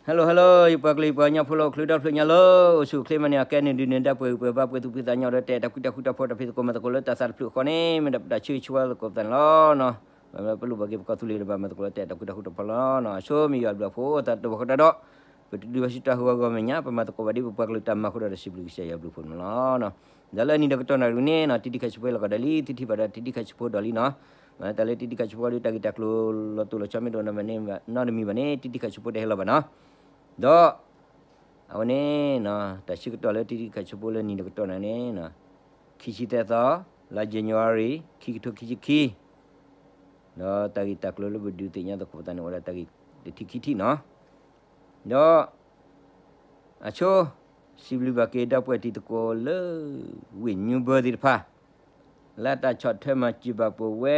Hello hello ယပှၤကလုာ်ယပှၤကညီဖိလၢအိၣ်ချုးဒီဖျၢၣ်ညါလၢ အိၣ်ဆူၣ်အိၣ်ချ့မၤန့ၢ်အီၤ ကဲနုာ်ဒုးနုာ်ဒါပှဲၤဂံၢ်ပှဲၤဘါ ပှဲၤသူၣ်ဖှံသးညီဒီး တၢ်အဲၣ်တၢ်ကွံတၢ်ဃူတၢ်ဖိး တၢ်ဖံးသကိးမၤသကိးလၢတၢ်သးတဖျၢၣ်ဃီန့ၣ် မ့ၢ်ဒၣ်ပတၢ်ဆၢဂ့ၤဆၢဝါသကိးပသးန့ၣ်လီၤ. ပလိၣ်ဘၣ်က့ၤပကီၢ်သူလ့ၤဒီး ဘၣ်မၤသကိးလၢတၢ်အဲၣ်တၢ်ကွံတၢ်ဃူတၢ်ဖိးလီၤ. အဆိမ့ၢ်ယွၤဘျုးအဖိသးတဝီဃီတၢ်ဒီး ပတဒုးဘၣ်ဆူတၢ်ဟးဂီၤဂီၤမဲာ်ညါ ပမၤသကိးဘၣ်ဒ်ပပှၤကလုာ်တၢ်မၤအဃိဒီး စံးဘျုးကစၢ်ယွၤဘျုးဖှိၣ်န့ၣ်လီၤ. ဒီးလၢအနံၤဒီးကတီၢ်နၣ်ရံၣ်န့ၣ်နီၤ တံတံခးဆူဖိလီၤကဒီးလံ သုထံၣ်ဘၣ်ဒီးတံတံခးဆူဖိဒီးလံနီၤ. မ့ၢ်တၢ်လၢတံတံခးဆူဖိဒီး တၢ်ဂ့ၢ်တၢ်ကျိၤလီၤတိၢ်လီၤဆီ မ့ၢ်တအိၣ်နီတမံၤဘၣ်န့ၣ် တံတံခးဆူဖိတဟဲလီၤဘၣ်နီၤ. ဒီး အဝဲန့ၣ် တၢ်ဆၢကတီၢ်လၢတံတံခးဆူဖိလၢနံၤဒီးကတီၢ်နၣ်ရံၣ်န့ၣ် ခံဆံသၢသီ လါ January ခံကထိခံဆံခံ ဒီးတၢ်ဂ့ၢ်တၢ်ကျိၤလၢပဒုးသ့ၣ်ညါသကိးပသးန့ၣ် အိၣ်ဝဲဒၣ်တၢ်ဂ့ၢ်တထံၣ်ခံထံၣ်နီၤ. ဒီး အဆိ စံးဘျုးဘၣ်က့ၤဒီပုၢ်ဝဲၢ်တံၤသကိးလၢ ဝ့ၢ်ညူဘၢသ့ၣ်တဖၣ် လၢတၢ်ဆီၣ်ထွဲမၤစၢၤဘၣ်ပဝဲ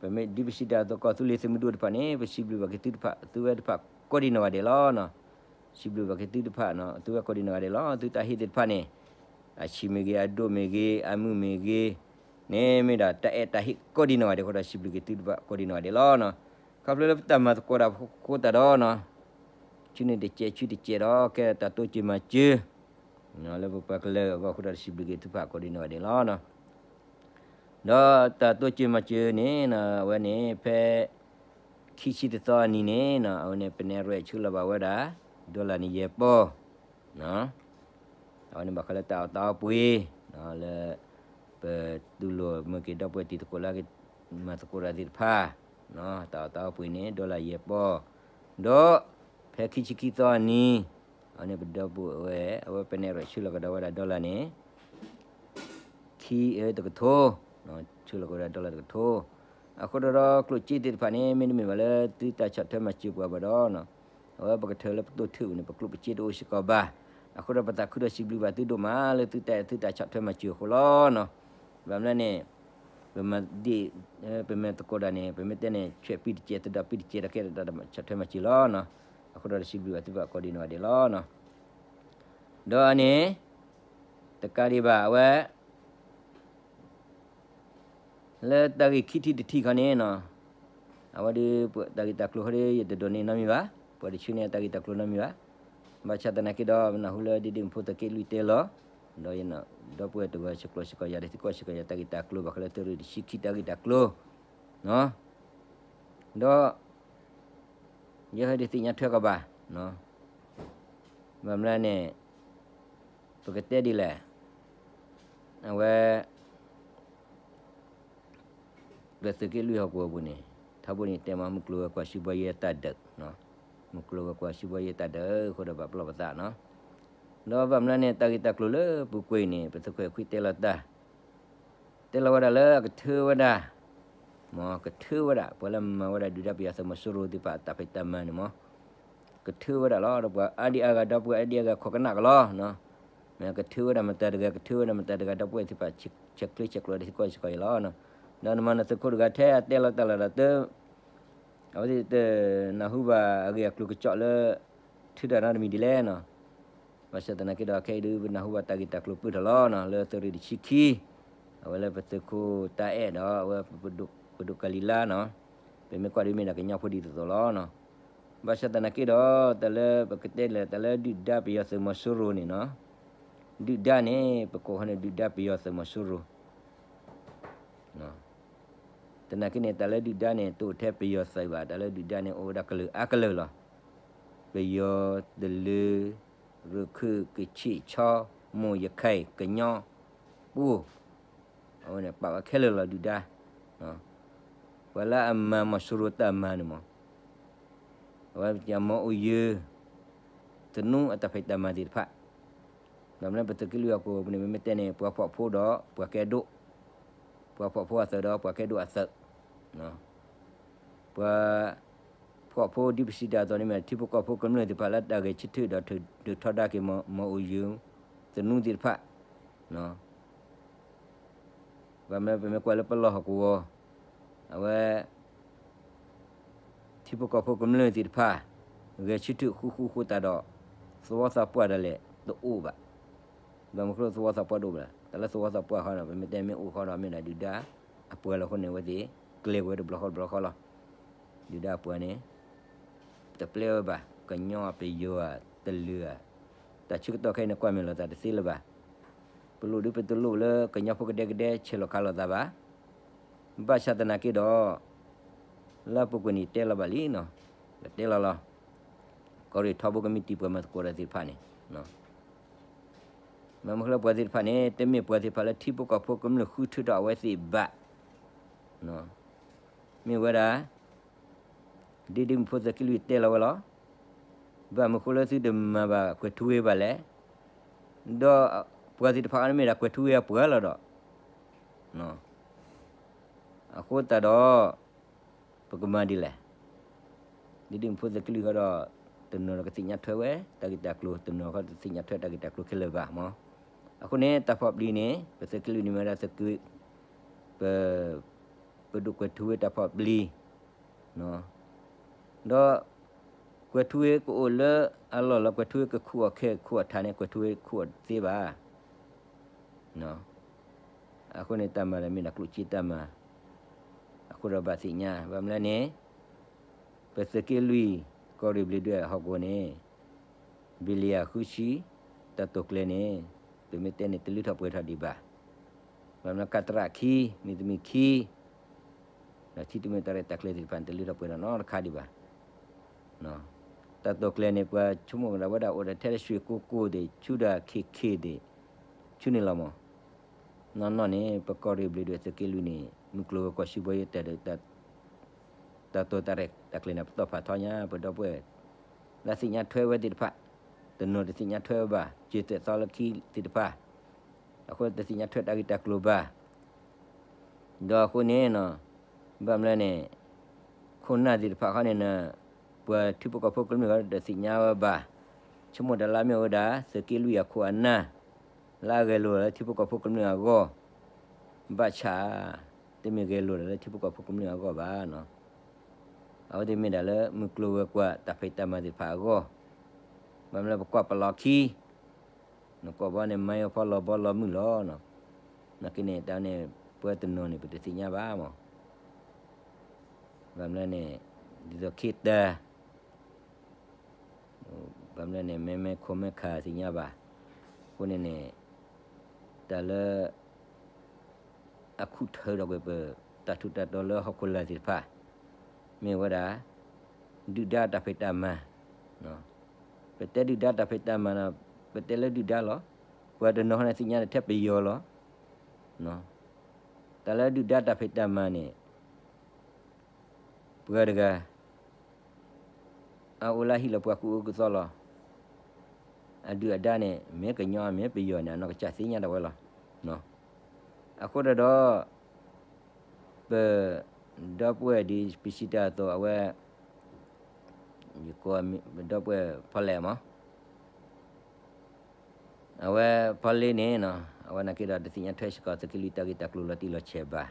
ပမ့ၢ်ဒ်ပစံးတၢ်သကိး သုးလ့ၤသုးမုၢ်ဒိၣ်တဖၣ်န့ၣ် ပစံးဘျုးဘၣ်က့ၤသုတဖၣ် သုဝဲတဖၣ်ကိးဒံးနီၢ်ဂၤဒဲးလီၤ. စံးဘျုးဘၣ်က့ၤသုတဖၣ် သုဝဲကိးဒံးနီၢ်ဂၤဒဲးလီၤ. သုတၢ်ဟ့ၣ်သ့ၣ်တဖၣ်န့ၣ် အဆံးမ့ၢ်ဂ့ၤ အဒိၣ်မ့ၢ်ဂ့ၤ အမုၢ်မ့ၢ်ဂ့ၤန့ၣ် မ့ၢ်ဒၣ်တၢ်အဲၣ်တၢ်ဟ့ၣ်ကိးဒံးနီၢ်ဂၤဒဲးအဃိဒီး စံးဘျုးက့ၤသုတဖၣ်ကိးဒံးနီၢ်ဂၤဒဲးလီၤ. ခီဖျိလၢပတၢ်မၤသကိးတၢ်အဃိသတးဒီး ဆူန့ၣ်တကဲးဆူတကဲးဒီး ကဲတၢ်တိစၢၤမၤစၢၤ လၢပပှၤကလုာ်အဂီၢ်အဃိဒီး စံးဘျုးက့ၤသုတဖၣ်ကိးဒံးနီၢ်ဂၤဒဲးလီၤ. ဒီးတၢ်တိစၢၤမၤစၢၤန့ၣ် အဝဲန့ၣ် ဖဲ ခံဆံတသီအနံၤန့ၣ် အဝဲန့ၣ် ပနဲၣ်ရွဲၣ်ဆှၢလီၤဘၣ်ဝဲဒၣ် dollar န့ၣ်ယဲၢ်ပီၢ် အဝဲန့ၣ်ဘၣ်ဃးလၢတၢ်အီၣ်တၢ်အီပှ့ၤ လၢ ပတူၢ်လိာ်မၢက့ၤဒီပုၢ်ဝဲၢ်တံၤသကိးလၢ မၤသကိးတၢ်သ့ၣ်တဖၣ် တၢ်အီၣ်တၢ်အီပှ့ၤန့ၣ် dollar ယဲၢ်ပီၢ် ဒီး ဖဲခံဆံခံသီအနံၤ အဝဲန့ၣ်ပဒီပုၢ်ဝဲၢ် အဝဲပနဲၣ်ရွဲၣ်ဆှၢလီၤကဒီးဝဲဒၣ် dollar န့ၣ် ခံ တကထိ ဆှၢလီၤကဒီးဝဲဒၣ် dollar တကထိ အဃိဒီး ကျိၣ်စ့သ့ၣ်တဖၣ်န့ၣ် မ့တမ့ၢ်ဘၣ်လၢသုတၢ်ဆီၣ်ထွဲမၤစၢၤပှၤဘၣ်ဒီး အဝဲပကထၢလၢပတိၢ်ထူၣ်န့ၣ် ပကျိၣ်ပစ့တအိၣ်စ့ၢ်ကီးဘၣ်. အဃိဒီးပသးခုဒီးစံးဘျုးဘၣ်သုဒိၣ်မးလၢသုတၢ်အဲၣ်သုတၢ်ဆီၣ်ထွဲမၤစၢၤအဃိလီၤ. ဘၣ်မနုၤလဲၣ်န့ၣ် ပမၤဒ့ၣ် ပမၤသကိးတၢ်န့ၣ် ပမ့ၢ်တဲန့ၣ် ဆွဲးပံတကဲး သဒီးပံတကဲးဒီး ကဲတၢ်ဆီၣ်ထွဲမၤစၢၤလီၤ. အဃိဒီးစံးဘျုးဘၣ်သုဘၣ်ကိးဒံးနီၢ်ဂၤဒဲးလီၤ. ဒီးအန့ၣ် တကးဒံးဘၣ် အဝဲ လၢတၢ်ဂ့ၢ်ခံထံၣ်တထံၣ်ခီန့ၣ်နီၤ အဝဲဒီး တၢ်ဂ့ၢ်တၢ်ကျိၤခီဒီး ယတဒိးန့ၢ်နီတမံၤဘၣ်. ပှၤတဆှၢန့ၢ်တၢ်ဂ့ၢ်တၢ်ကျိၤနီတမံၤဘၣ်. ဘၣ်ဆၣ်သနာ်က့ဒီး ပနၢ်ဟူလၢဒ်ဒ်မုၣ်ဖိသကိးလွံၢ်တဲလီၤ ဒီးယဒီပုၢ်ဝဲၢ်တဂၤဆဲးကျိးစ့ၢ်ကီးယၤဒီးသံကွၢ်စ့ၢ်ကီးယၤတၢ်ဂ့ၢ်တၢ်ကျိၤ ဘၣ်ဃးလၢသုးရ့ၣ်တဆံခံတၢ်ဂ့ၢ်တၢ်ကျိၤ ဒီး ယဟဲဒုးသ့ၣ်ညါထွဲကီးဘၣ်. ဘၣ်မနုၤလဲၣ်န့ၣ် ပကတဲဒ်လဲၣ်, အဝဲ လၢသုးက့လွံၢ်ဟီၣ်ကဝီၤပူၤန့ၣ် ထီဘိန့ၣ်တဲမး မုၢ်ကျိၤဝဲၤကွာ်ဆူဘီယဲတၢ်ဒုး, မုၢ်ကျိၤဝဲၤကွာ်ဆူဘီယဲတၢ်ဒုးအဃိဒီး ပာ်ပလီၢ်ပသးနီၤ. ဒီးဘၣ်မနုၤလဲၣ်န့ၣ် တၢ်ဂ့ၢ်တၢ်ကျိၤလၢပူၤကွံာ်န့ၣ် ပသုးခွဲးခွံတဲလီၤတၢ် တဲလီၤဝဲဒၣ်လၢအကထၢဝဲဒၣ်, မ်ကထၢဝဲဒၣ် ပှၤလၢမၤဝဲဒၣ်ဒုၣ်ဒါပယီၤသုးမီၤစိရိၤသ့ၣ်တဖၣ်အတၢ်ဖံးတၢ်မၤန့ၣ်မး ကထၢဝဲဒၣ်လီၤ. ဒီးပှၤအါဒံအါဂၤ ဒီပုၢ်ဝဲၢ်အါဒံအါဂၤခိးကနၣ်ကလီၤ. မ့ၢ်ကထၢဝဲဒၣ်မတၤတဂၤ ကထၢဝဲဒၣ်မတၤတဂၤ ဒီပုၢ်ဝဲၢ်သ့ၣ်တဖၣ် ဆဲးကျိးဆဲးကျိးဒီးသံကွၢ်စ့ၢ်ကီးအီၤလီၤ. ဒီးနမၤနသုးခိၣ်တဂၤထဲအတဲလီၤတၢ်လီၤဒီး တ အဝဲသ့ၣ်တနၢ်ဟူဘၣ်အဂ့ၢ်အကျိၤကစီၣ်လၢ ထုးတၢ်နီတမံၤဒ်လဲၣ်နီၤ. ဘၣ်ဆၣ်သနာ်က့ဒီး ခဲအံၤဒုးပနၢ်ဟူဘၣ်တၢ်ဂ့ၢ်တၢ်ကျိၤပၢၢ်ထီၣ်လီၤနီၤ လၢသုးရ့ၣ်တဆံခံ အဝဲလၢပသုးခိၣ်တၢ်အဲၣ်ဒီး အဝဲပဒိၣ်ကလံၤလါနီၤ, ပမ့ၢ်ကွၢ်ဒ်မ့ၢ်ဒၣ်ကညီဖိဒ်သိးသိးလီၤ. ဘၣ်ဆၣ်သနာ်က့ဒီး တၢ်လၢပကတဲလၢ တၢ်လၢဒုၣ်ဒါပယီၤသုးမီၤစိရိၤန့ၣ်နီၤ, ဒုၣ်ဒါန့ၣ် ပကိးဟီန့ၣ် ဒုၣ်ဒါပယီၤသုးမီၤစိရိၤ သနာ်က့န့ၣ် တၢ်လၢဒုၣ်ဒါန့ၣ် တအိၣ်ထဲပယီၤသုးဘၣ်, တၢ်လၢဒုၣ်ဒါန့ၣ် အိၣ်ဝဲဒၣ်ကလုာ်အါကလုာ်လီၤ. ပယီၤ, တလၢၤ, ရခၢၣ်, ကချ့ၣ်, ခၠီ, မိၢ်, ရခဲၣ်, ကညီ, ပှိၢ်, အဝဲန့ၣ်ပာ်ဝဲခဲလၢာ်လီၤဒုၣ်ဒါ, ပှၤလၢအမၤမီၤစိရိၤတၢ်မၤန့ၣ်မး အဝဲမီၤအိၣ်ယၢၤ, သနူအတၢ်ဖံးတၢ်မၤသ့ၣ်တဖၣ်, ဒီးမ့ၢ်ပသုးက့လွံၢ်ဟီၣ်ကဝီၤပူၤန့ၣ် မ့မ့ၢ်တဲန့ၣ် ပှၤဖှီၣ်ဖိဒီးပှၤကဲဒိၣ်, ပှၤဖှီၣ်ဖိအသုးဒီးပှၤကဲဒိၣ်အသုး, ပှၤ ဖှီၣ်ဖိဒ်ပစံးတၢ်အသိးန့ၣ်မ့ၢ် ထံဖိကီၢ်ဖိကမျၢၢ်သ့ၣ်တဖၣ်လၢတၢ်ဂဲၤဆၢထၢၣ်ဒီးထုးထီဒါက့ၤမီၤအိၣ်ယၢၤ, သနူသ့ၣ်တဖၣ် ဘၣ်မနုၤပမ့ၢ်ကွၢ်လၢပလီၢ်ဟီၣ်ကဝီၤ, အဝဲ ထံဖိကီၢ်ဖိကမျၢၢ်သ့ၣ်တဖၣ် ဂဲၤဆၢထၢၣ်ဃူဃူအဃိသတးဒီး သဝီသးပှၢ်ဒၣ်လဲာ်တအိၣ်ဘၣ်. ဘၣ်မနုၤအဃိလၢသဝီသးပှၢ်တအိၣ်ဘၣ်လဲၣ်, တၢ်လၢသဝီသးပှၢ်ဃီဒီး ပမ့ၢ်တဲမ့ၢ်အိၣ်ဃီဒီး မ့ၢ်ဒၣ်ဒုၣ်ဒါအပှၤလီၤအဃိန့ၣ် အဝဲသ့ၣ်ကျဲၤဝဲတဘျီဃီတဘျီဃီလီၤ. ဒုၣ်ဒါအပှၤန့ၣ် တပျဲဝဲဘၣ်. ကညီပယီၤဧါ တလုာ်ဧါ, တၢ်ဆၢကတီၢ်ခဲအံၤန့ၣ် ကွၢ်မဲာ်လိာ်သးတသ့လၢၤဘၣ်. ပလိၣ်ဒုးပတလိၣ်လၢကညီဖိကဒဲကဒဲဆဲးလီၤခးလိာ်သးဘၣ်. ဘၣ်ဆၣ်သနာ်က့ဒီး လၢအပူၤကွံာ်န့ၣ်တဲလီၤဘၣ်လံနီၤ, ပတဲလီၤလီၤ. ကီၢ်ရ့ၣ်ထီဘိကမံးတံာ်ပှၤမၤသကိးတၢ်သ့ၣ်တဖၣ်န့ၣ် မ့ၢ်မနုၤလၢပှၤသ့ၣ်တဖၣ်န့ၣ် တမ့ၢ်ပှၤသ့ၣ်တဖၣ်လၢထံဖိကီၢ်ဖိကမျၢၢ်ဃုထၢထီၣ်အဝဲသ့ၣ်ဘၣ်. မ့ၢ်ဝဲဒၣ် ဒ်ဒုးမုၣ်ဖိသုးက့လွံၢ်တဲလီၤဝဲလီၤ. ဘၣ်မနုၤဃိလၢသုတမၤဘၣ်ကွဲၤထူဝ့ဘၣ်လဲၣ်. ဒီးပှၤသ့ၣ်တဖၣ်အံၤန့ၣ်မ့ၢ်ဒၣ်ကွဲၤထူဝ့အပှၤလီၤဒီး အဃိသတးဒီး ပကမၤဒ်လဲၣ်. ဒ်ဒုးမုၣ်ဖိသုးက့လွံၢ်ဃီဒီး တနီၤဒီးကသ့ၣ်ညါထွဲဝဲတၢ်ဂ့ၢ်တၢ်ကျိၤ, တနီၤဃီတသ့ၣ်ညါထွဲတၢ်ဂ့ၢ်တၢ်ကျိၤခဲလၢာ်ဘၣ်မး. အဃိန့ၣ် တၢ်ဖီၣ်ပျံၤန့ၣ် ပသုးက့လွံၢ်န့ၣ်မ့ၢ်ဝဲဒၣ်သုးက့ ပ ပဒိၣ်ကွဲၤထူဝ့တၢ်ဖီၣ်ပျံၤ ဒီးကွဲၤထူဝ့ကအိၣ်လၢအလီၢ်လီၤ, ကွဲၤထူဝ့ကခူၣ်အီၣ်ခဲခူၣ်အီၣ်ထးန့ၣ် ကွဲၤထူဝ့ခူၣ်အီၣ်တသ့ဘၣ်. အဃိန့ၣ် တၢ်မၤဒီးမ့ၢ်ဒၣ်ကျိၣ်စ့တၢ်မၤ, အဃိဒီးဘၣ်သ့ၣ်ညါ, ဘၣ်မနုၤလဲၣ်န့ၣ် ပသုးက့လွံၢ် ကီၢ်ရ့ၣ်ဘျ့းဒွဲၣ်ဟီၣ်ကဝီၤန့ၣ် ဘံလံယၤဃုဆံ တၢ်တိာ်ကျဲၤန့ၣ် ပမ့ၢ်တဲန့ၣ် တလုၢ်ထီၣ်ပှဲၤထီၣ်ဒံးဘၣ်. ဘၣ်မနုၤလဲၣ် ကးတရၣ်ခံ မံၤသမံၤခံ ဒီးထံတမ့ၢ်တၢ်ရဲၣ်တၢ်ကျဲၤသ့ၣ်တဖၣ်န့ၣ် တလုၢ်ထီၣ်ပှဲၤထီၣ်နီတခါဒံးဘၣ်. တၢ်တိာ်ကျဲၤန့ၣ် ပှၤဆိကမိၣ်ဒၣ်ဝဲဒၣ်အိၣ်ဒီးထဲလၢရွှေကုက္ကိုသ့ၣ်, ဆူဒီး KK သ့ၣ်, ဆူန့ၣ်လီၤမး. နီၢ်နီၢ်န့ၣ် ပကီၢ်ရ့ၣ်ဘျ့းဒွဲၣ်သုးက့လွံၢ်န့ၣ် မုၢ်ကျိၤဝဲၤကွာ်စုဘီယဲၢ်တၢ်ဒီး တၢ်တိာ်တၢ်ရဲၣ်တၢ်ကျဲၤန့ၣ် ပတီၢ်ဖးထီညါ ပဒီပုၢ်ဝဲၢ် လၢသ့ၣ်ညါထွဲဝဲသ့ၣ်တဖၣ်, တနီၤတသ့ၣ်ညါထွဲဝဲဘၣ်, စၢၤသွဲၣ်သီလၢခံသ့ၣ်တဖၣ်, အဃိတသ့ၣ်ညါထွဲတၢ်ဂ့ၢ်တၢ်ကျိၤဘၣ်. ဒီးအဃိန့ၣ် ဘၣ်မနုၤလဲၣ်န့ၣ် ခိၣ်နၢ်သ့ၣ်တဖၣ်ခီန့ၣ် ပှၤထံဖိကီၢ်ဖိကမျၢၢ်ဂၤတသ့ၣ်ညါဝဲဘၣ်. ဆိကမိၣ်တၢ်လၢအမ့ၢ်ဝဲဒၣ် သုးက့လွံၢ်အခိၣ်အနၢ် လၢအဂဲၤလိာ်လၢထံဖိကီၢ်ဖိကမျၢၢ်အဂီၢ်, ဘၣ်ဆၣ် တမ့ၢ်ဂဲၤလိာ်လၢထံဖိကီၢ်ဖိကမျၢၢ်အဂီၢ်ဘၣ်. အဝဲသ့ၣ်မ့ၢ်ဒၣ်လၢမုၢ်ကျိၤဝဲၤကွာ်တၢ်ဖံးတၢ်မၤသ့ၣ်တဖၣ်အဂီၢ်, ဘၣ်မနုၤလၢပကွၢ်ပလီၢ်ခံ နကွၢ်ဘီန့ၣ် မၤအီၤဖီလီၤဘီလီၤမုၢ်လီၤ. နာ်က့န့ၣ် တၢ်န့ၣ် ပှၤတနီၤန့ၣ် ပတသ့ၣ်ညါဘၣ်မး. ဘၣ်မနုၤလဲၣ်န့ၣ် ဒ်သိးခ့တၢ် ဘၣ်မနုၤလဲၣ်န့ၣ် မ့မ့ၢ်ခိၣ်မ့ၢ်ခါသ့ၣ်ညါဘၣ်. အဃိန့ၣ်န့ၣ် တၢ်လၢ အခုၣ်ထၢဒီးကွံာ်ပ တၢ်ထူးတၢ်တီၤလၢဟီၣ်ခိၣ်လာ်သ့ၣ်တဖၣ် မ့ၢ်ဝဲဒၣ် ဒုၣ်ဒါတၢ်ဖံးတၢ်မၤ, ပတဲဒုၣ်ဒါတၢ်ဖံးတၢ်မၤန့ၣ် ပတဲလၢဒုၣ်ဒါလီၤ. ပှၤတနီၤန့ၣ်သ့ၣ်ညါထဲပယီၤလီၤ. တၢ်လၢဒုၣ်ဒါတၢ်ဖံးတၢ်မၤန့ၣ် ပှၤတဂၤ အအိၣ်လၢဟံၣ်လီၤပှၤကူၣ်အၢကူၣ်သီလီၤ. အဒုၣ်အဒါန့ၣ် မ့ၢ်ကညီမ့ၢ်ပယီၤန့ၣ် အနီၢ်ကစၢ်သ့ၣ်ညါဒၣ်ဝဲလီၤ. အဃိဒီး ပ ဒီပုၢ်ဝဲၢ်ဒ်ပစံးတၢ်အသိး အဝဲ ယကိး ဒီပုၢ်ဝဲၢ်ဖီလဲၣ်မး အဝဲဖီလဲၣ်န့ၣ် အဝဲနာ်က့ဒီးတသ့ၣ်ညါထွဲစ့ၢ်ကီးသုးက့လွံၢ်တၢ်ဂ့ၢ်တၢ်ကျိၤလီၤတံၢ်လီၤဆဲးဘၣ်.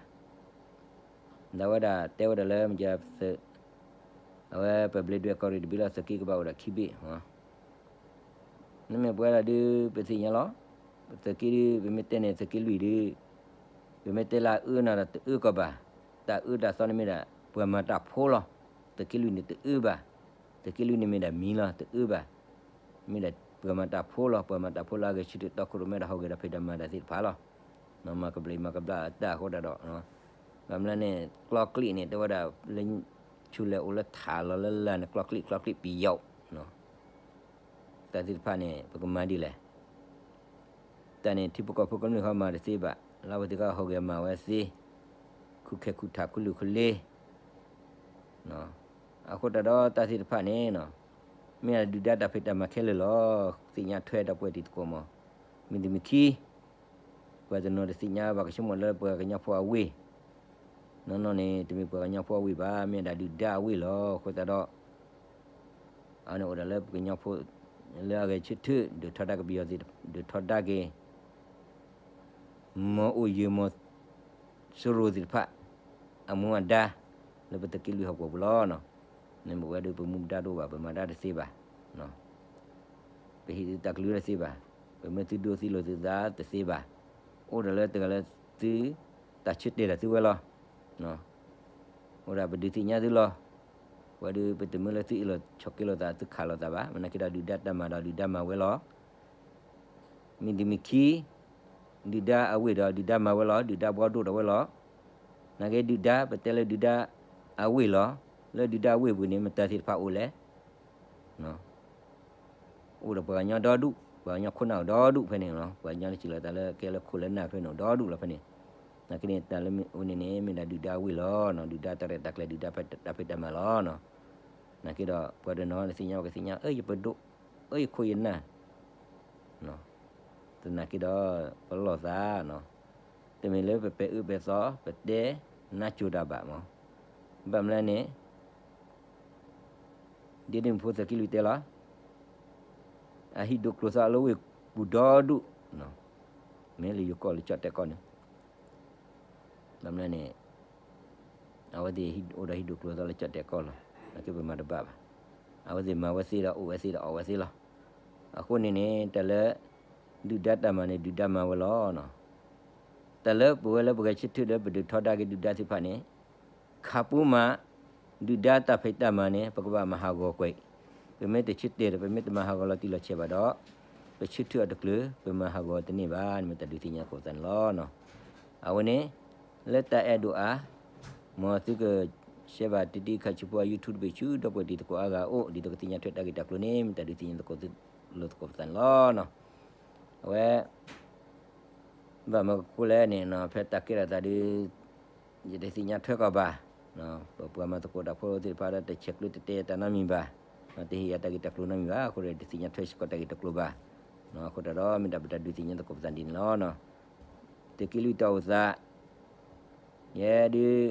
ဒီးအဝဲဒၣ်တဲဝဲဒၣ်လၢ မ့ၢ် အဝဲပဘျ့းဒွဲၣ်ကီၢ်ရ့ၣ်တဘ့ၣ်လီၤသုးက့ကဘၣ်အိၣ်ဒီးခံဘ့ၣ် နမ့ၢ်ပဝဲဒၣ်ဒုး ပသ့ၣ်ညါလီၤ. ပသုးက့ဒုး ပမ့ၢ်တဲန့ၣ်သုးက့လွံၢ်ဒုး ပမ့ၢ်တဲလၢအအၢန့ၣ်ဒီးတအၢကီးဘၣ်. တၢ်အၢတၢ်သီန့ၣ်မ့ၢ်ဒၣ် ပှၤမၤတၢ်ဖိလီၤ. သုးက့လွံၢ်န့ၣ်တအၢဘၣ်. သုးက့လွံၢ်န့ၣ်မ့ၢ်ဒၣ်မံၤလီၤ တအၢဘၣ်. မ့ၢ်ဒၣ်ပှၤမၤတၢ်ဖိလီၤ. ပှၤမၤတၢ်ဖိလၢအဂဲၤဆၢထၢၣ်တီခိၣ်ရိၣ်မဲဒီးဟီၣ်ဂဲၤဒီးဖံးဒီးမၤတၢ်သ့ၣ်တဖၣ်လီၤ. မၤကဘျံးမၤကဘျၣ်အတၢ်အဃိဒၣ်ဒီး ဘၣ်မနုၤလဲၣ်န့ၣ် ကျီကျံးန့ၣ် တဲဝဲဒၣ်လၢ ဆူလဲၣ်အိၣ်လၢထးလီၤလၢလၢ်န့ၣ် ကျီကျံးကျီကျံးပယီၤ တၢ်သ့ၣ်တဖၣ်န့ၣ် ပကမၤဒ်လဲၣ်. တၢ်န့ၣ်ထံဖိကီၢ်ဖိကမျၢၢ်ဃီမၤတသ့ဘၣ်, လၢအဝဲသ့ၣ်ဃီဟီၣ်ဂဲၤမၤဝဲသ့, ခူၣ်ခဲခူၣ်ထးခူလူၢ်ခူလ့ အဃိတၢ်ဒီးတၢ်သ့ၣ်တဖၣ်န့ၣ် မ့ၢ်ဒုၣ်ဒါတၢ်ဖံးတၢ်မၤခဲလၢာ်လီၤ. သ့ၣ်ညါထွဲဒီပုၢ်ဝဲၢ်တံၤသကိးမး, မံၤတမံၤခံ ပှၤတနီၤတသ့ၣ်ညါဘၣ်ကဆိကမိၣ်လၢပှၤကညီဖိအဝ့ၢ်, နီၢ်နီၢ်န့ၣ် တမ့ၢ်ပှၤကညီဖိအဝ့ၢ်ဘၣ်, မ့ၢ်ဒၣ်ဒုၣ်ဒါအဝ့ၢ်လီၤ. အဃိသတးဒီး အဝဲန့ၣ်အိၣ်ဒၣ်လၢပကညီဖိ လၢအဂဲၤဆၢထၢၣ် ဒုးထီဒါက့ၤပယီၤသ့ၣ် ဒုးထီဒါက့ၤ မ်အိၣ်ယၢၤမ် စရိၤသ့ၣ်တဖၣ် အမူအဒါ လၢပသုးက့လွံၢ်ဟီၣ်ကဝီၤပူၤလီၤ. န့ၣ်ပဝဲဒၣ်ပမူပဒါတအိၣ်ဘၣ်, ပမၤဒါတသ့ဘၣ်, ပဟ့ၣ်သုတၢ်ကလုၢ်တသ့ဘၣ်, ပမၢသုဒိသုလိာ်သုသးတသ့ဘၣ်. အိၣ်ဒၣ်လၢတဂၤလၢသု တၢ်ဆၢတဲာ်ဒီးသုဝဲလီၤ. အိၣ်ဒၣ်ပဒုးသ့ၣ်ညါသုလီၤ. ပှၤဒုး ပတမ့ၢ်လၢသုအ့ၣ်လိာ်ဆိးက့လိာ်သး သုခးလိာ်သးဘၣ်, မ့ၢ်နာ်က့ဒီး ဒုၣ်ဒါတၢ်မၤဒီးဒုၣ်ဒါမၤဝဲလီၤ. မ့တမ့ၢ်ခံ ဒုၣ်ဒါအဝ့ၢ်ဒီးဒုၣ်ဒါမၤဝဲလီၤ, ဒုၣ်ဒါဘှီဒိၣ်ဒီးဝဲလီၤ. နာ်က့ဒုၣ်ဒါ ပတဲလၢဒုၣ်ဒါအဝ့ၢ်လီၤ. လၢဒုၣ်ဒါအဝ့ၢ်ပူၤန့ၣ် မတၤသ့ၣ်တဖၣ်အိၣ်လဲၣ်. အိၣ်ဒီးပှၤကညီဒီဒူၣ်, ပှၤကညီခိၣ်နၢ်အိၣ်ဒီဒူၣ်ဖဲန့ၣ်လီၤ. ပှၤကညီလၢစံးလီၤသးလၢကဲလၢခိၣ်လၢနၢ်ဖဲန့ၣ်အိၣ်ဒီဒူၣ်လီၤဖဲန့ၣ်. နာ်က့န့ၣ် တၢ်လၢမ့ၢ်အိၣ်န့ၣ်န့ၣ် မ့ၢ်ဒၣ်ဒုၣ်ဒါဝ့ၢ်လီၤနီၤ, ဒုၣ်ဒါတၢ်ရဲၣ်တၢ်ကျဲၤ ဒုၣ်ဒါတၢ်ဖံးတၢ်မၤလီၤနီၤ. နာ်က့ဒီး ပှၤတနီၤသ့ၣ်ညါ ပှၤကသ့ၣ်ညါ အၢ ယပဒိၣ်, အၢ ယခိၣ်ယနၢ် သနာ်က့ဒီး ပလီၢ်သးနီၤ, တမ့ၢ်လၢပပဲာ်အၢပဲာ်သီ ပတဲနါစိၤတၢ်ဘၣ်မး, ဘၣ်မနုၤလဲၣ်န့ၣ် ဒ့ဒ့မုၣ်ဖိသုးက့လွံၢ်တဲလီၤ, အဟံၣ်ဒိၣ်ကျိၤသီလၢဝ့ၢ်ပူၤဒီဒူၣ်, မ့ၢ်လၢယိၤကီၢ်လၢကၠီၣ်တဲာ်ကီၢ်န့ၣ် ဘၣ်မနုၤလဲၣ်န့ၣ် အဝဲသ့ၣ်ဟံၣ်အိၣ်ဒီးဟံၣ်ဒိၣ်ကျိၤသီလၢကၠီၣ်တဲာ်ကီၢ်လီၤ. နာ်က့ပမၤတဘၣ်ဘၣ်. အဝဲသ့ၣ်မၤဝဲသ့ဒီးအိၣ်ဝဲသ့ဒီးအီၣ်ဝဲသ့လီၤ. အဃိန့ၣ်န့ၣ် တၢ်လၢ ဒုၣ်ဒါတၢ်မၤန့ၣ် ဒုၣ်ဒါမၤဝဲလီၤ. တၢ်လၢပဝဲလၢပဂဲၤဆၢထၢၣ်လၢပဒုးထီဒါက့ၤဒုၣ်ဒါသ့ၣ်တဖၣ်န့ၣ် ခးပူၤမး ဒုၣ်ဒါတၢ်ဖံးတၢ်မၤန့ၣ် ပကဘၣ်မၤဟးဂီၤကွံာ်, ပမ့ၢ်တဆၢတဲာ်ဒီး ပမ့ၢ်တမၤဟးဂီၤလီၤတံၢ်လီၤဆဲးဘၣ်ဒီး ပဆၢထၢၣ်အီၤတကျၢၤ ပမၤဟးဂီၤတန့ၢ်ဘၣ်န့ၣ် မ့ၢ်တၢ်ဒုးသ့ၣ်ညါသကိးပသးန့ၣ်လီၤ. အဝဲန့ၣ် လၢတၢ်အဲၣ်ဒိးအါ မ်သုက share ဘၣ် တံတံခါဆူဖိ YouTube တဘ့ၣ်ဆူ ဒီပုၢ်ဝဲၢ်တံၤသကိးအါဂၤအအိၣ် ဒ်သိးကသ့ၣ်ညါထွဲတၢ်ဂ့ၢ်တၢ်ကျိၤန့ၣ် မ့ၢ်တၢ်ဒုးသ့ၣ်ညါသကိးလိာ်သကိးပသးန့ၣ်လီၤ. အဝဲ ဘၣ်မနုၤအဃိလဲၣ်န့ၣ် ဖဲတၢ်ကဲထီၣ်သးဒီး ယတသ့ၣ်ညါထွဲကီးဘၣ်, ပပှၤမၤသကိးတၢ်ဖိသ့ၣ်တဖၣ်ဒီး တဆဲးကျိးတတဲတၢ်နီတမံၤဘၣ်, တဟ့ၣ်ယၤတၢ်ဂ့ၢ်တၢ်ကျိၤနီတမံၤဘၣ်, အဃိဒီး တသ့ၣ်ညါထွဲစ့ၢ်ကီးတၢ်ဂ့ၢ်တၢ်ကျိၤဘၣ်. အဃိတၢ်ဒီး မ့ၢ်ဒၣ်ပတၢ်ဒုးသ့ၣ်ညါသကိးပသးဒ်န့ၣ်လီၤ. သုးက့လွံၢ်တၢ်အိၣ်သး ယဲဒုး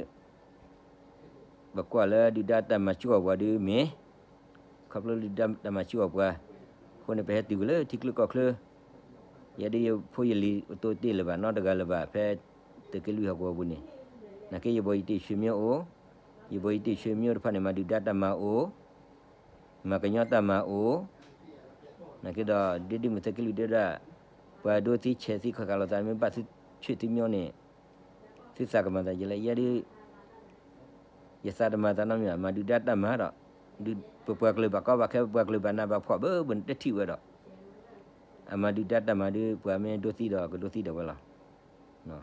ပကွၢ်လၢဒုၣ်ဒါတၢ်မၤဆူၣ်အီၤပှၤဒုးမ့ၢ် ခီဖျိလၢဒုၣ်ဒါတၢ်မၤဆူၣ်အီၤပှၤ, အဃိန့ၣ် ပဟဲတုၤဝဲလၢထံချၢကီၢ်ချၢ, ယဲဒုးယဖိယလံၤအသိးတ့ၢ်လၢၤဘၣ် နီတဂၤလၢၤဘၣ် ဖဲသုးက့လွံၢ်ဟီၣ်ကဝီၤပူၤန့ၣ်, နာ်က့ယဘီယတံၢ်ဆွေမျိုးအိၣ်, ယဘီယတံၢ်ဆွေမျိုးတဖၣ်န့ၣ် မၤဒုၣ်ဒါတၢ်မၤအိၣ်, မၤကညီတၢ်မၤအိၣ်, နာ်က့ဒီး ဒ့ဒ့မုၣ်သုးက့လွံၢ်ဒုၣ်ဒါ, ပှၤဒိသံဆဲးသံခီၣ်ခါလိာ်သး မ့ၢ်ဘၣ်သုဆၢသုမျိုးန့ၣ် သုသးကမၤသးယဲလဲၣ်, ယဲဒုး ယသးတမၤသးနီတမံၤဘၣ်, မၤဒုၣ်ဒါတၢ်မၤဒီး ပပှၤကလုာ်ဘၣ်ကီဘၣ်ခဲ ပပှၤကလုာ်ဘၣ်နးဘၣ်ဖှီၣ်ဘၣ် ပတထံၣ်ဝဲဒီး အမၤဒုၣ်ဒါတၢ်မၤဒီး ပှၤမ့ၢ်ဒိသံဒီး ကဒိသံဒီးဝဲလီၤ.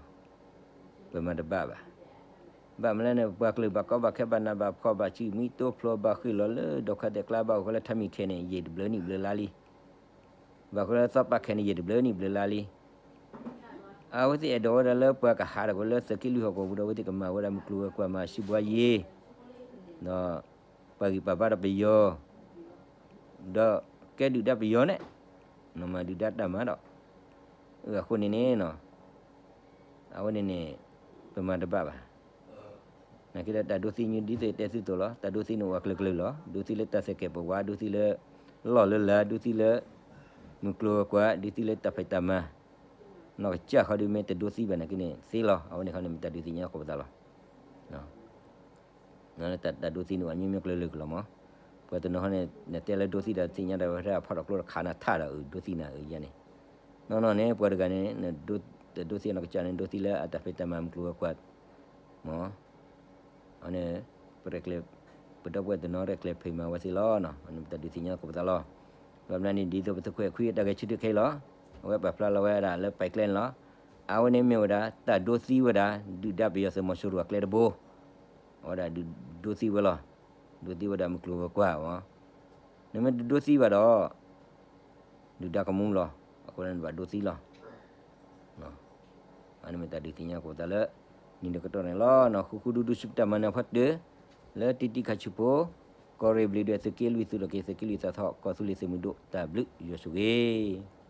ပမၤတဘၣ်ဘၣ်. ဘၣ်မနုၤလဲၣ်န့ၣ် ပပှၤကလုာ်ဘၣ်ကီဘၣ်ခဲ ဘၣ်နးဘၣ်ဖှီၣ် ဘၣ်ဆူၣ်မံတိဖျိ ဘၣ်ဃ့ၢ်လီၤလၢဒီးခါသဲးကျါ ဘၣ်အိၣ်ဃီလၢထါမံၤခဲန့ၣ် ယံာ်တဘျုးနံၣ်ဘျုးလါလံ. ဘၣ်ဃးလၢသီပာ်ခဲန့ၣ် ယံာ်တဘျုးနံၣ်ဘျုးလါလံ. အဝဲသ့ၣ်အဲၣ်ဒိးဝဲဒၣ်လၢပှၤကဟးဒီးဝဲလၢသုးက့လွံၢ်ဟီၣ်ကဝီၤပူၤဒီး အဝဲသ့ၣ်ကမၤဝဲဒၣ်မုၢ်ကျိၤဝဲၤကွာ် မၤစံးဘှါယ့ၤ, ဒီးပာ်ဂံၢ်ပာ်ဘါဒီးပယီၤ, ဒီးကဲဒုၣ်ဒါပယီၤန့ၣ်, မၤဒုၣ်ဒါတၢ်မၤဒီး, အဃိန့ၣ်န့ၣ် အဝဲန့ၣ်န့ၣ် ပမၤတဘၣ်ဘၣ်. နာ်က့ဒီးတၢ်ဒိသံန့ၣ် ဒ်သိးယတဲသုသိးလီၤ. တၢ်ဒိသံန့ၣ်အိၣ်အကလုာ်ကလုာ်လီၤ. ဒိသံလၢတၢ်သကဲးပဝး, ဒိသံလၢလီၢ်လၢလၤ, ဒိသံလၢ မုၢ်ကျိၤဝဲၤကွာ်, ဒိသံလၢတၢ်ဖံးတၢ်မၤ, နီၢ်ကစၢ်ဃီဒုးမ့ၢ်တဒိသံဘၣ်နာ်က့န့ၣ် သ့လီၤ. အဝဲန့ၣ်ခီန့ၣ် မ့ၢ်တၢ်ဒုးသ့ၣ်ညါသကိးပသးလီၤ. တၢ်ဒိသံန့ၣ်အိၣ်အမျိုးမျိုးကလုာ်ကလုာ်လီၤမး. ပှၤတနီၤဟီန့ၣ် နတဲလၢဒိသံဒီးသ့ၣ်ညါဒီးဝဲထဲအဖီၣ်ထီၣ်ကျိတခးနၤထၣ်ဒီး အဒိသံနၤအံၤယဲန့ၣ်, နီၢ်နီၢ်န့ၣ် ပှၤတဂၤန့ၣ် တဒိသံနီၢ်ကစၢ်န့ၣ် ဒိသံလၢအတၢ်ဖံးတၢ်မၤမုၢ်ကျိၤဝဲၤကွာ် မး အန့ၣ် ပရဲၣ်ကျဲၤ ပဒီပုၢ်ဝဲၢ်တနီၤရဲၣ်ကျဲၤဖံးမၤဝဲသ့လီၤ. အန့ၣ်ပတၢ်ဒုးသ့ၣ်ညါသကိးပသးလီၤ. ဘၣ်မနုၤန့ၣ် ဒ်သိးပသုးခိၣ်အဲၣ်ခွံအတၢ်ဂဲၤဆၢထၢၣ်ခဲအံၤလီၤ. အဝဲပာ်ဖျါလီၤဝဲဒၣ်လၢပာ်ကျဲန့ၣ်လီၤ. အဝဲန့ၣ်မ့ၢ်ဝဲဒၣ် တၢ်ဒိသံဝဲဒၣ် ဒုၣ်ဒါပယီၤသုးမီၤစိရိၤအကျဲတဘိ အဝဲဒၣ်ဒုးဒိသံဝဲလီၤ. ဒိသံဝဲဒၣ်မုၢ်ကျိၤဝဲၤကွာ်မး. နမ့ၢ်တဒိသံဘၣ်ဒီး ဒုၣ်ဒါကမူလီၤ. အဃိန့ၣ်နဘၣ်ဒိသံလီၤ. အန့ၣ်မ့ၢ်တၢ်ဒုးသ့ၣ်ညါသကိးပသးလၢ နံၤဒီးကတီၢ်န့ၣ်လီၤ. ဃုဃုဒူဒူဆူပတၢ်မၤနၢၤဖီတၢၢ် လၢတံတံခါဆူဖိ ကီၢ်ရ့ၣ်ဘျုးဒီးသုးက့လွံၢ်သုးဒီးက့ၤသုးက့လွံၢ်သးထီၣ် ကီၢ်သူလ့ၤသုးမုၢ်ဒိၣ်တၢ်ဘျုးယွၤဆိၣ်ဂ့ၤ